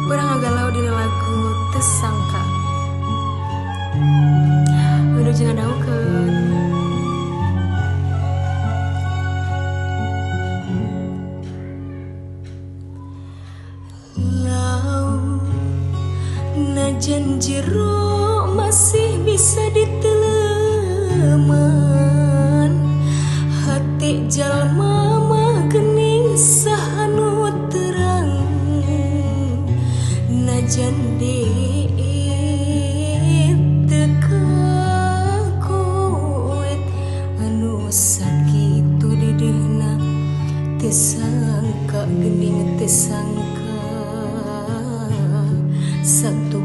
Urang ngagalau dina lagu Tesangka. Wilujeng ngadangukeun. Laut najan jero masih bisa diteleman, hati jalma mah gening saha nu terang. Najan teu kakuit anu sakitu deudeuhna, teu sangka gening teu sangka. Satu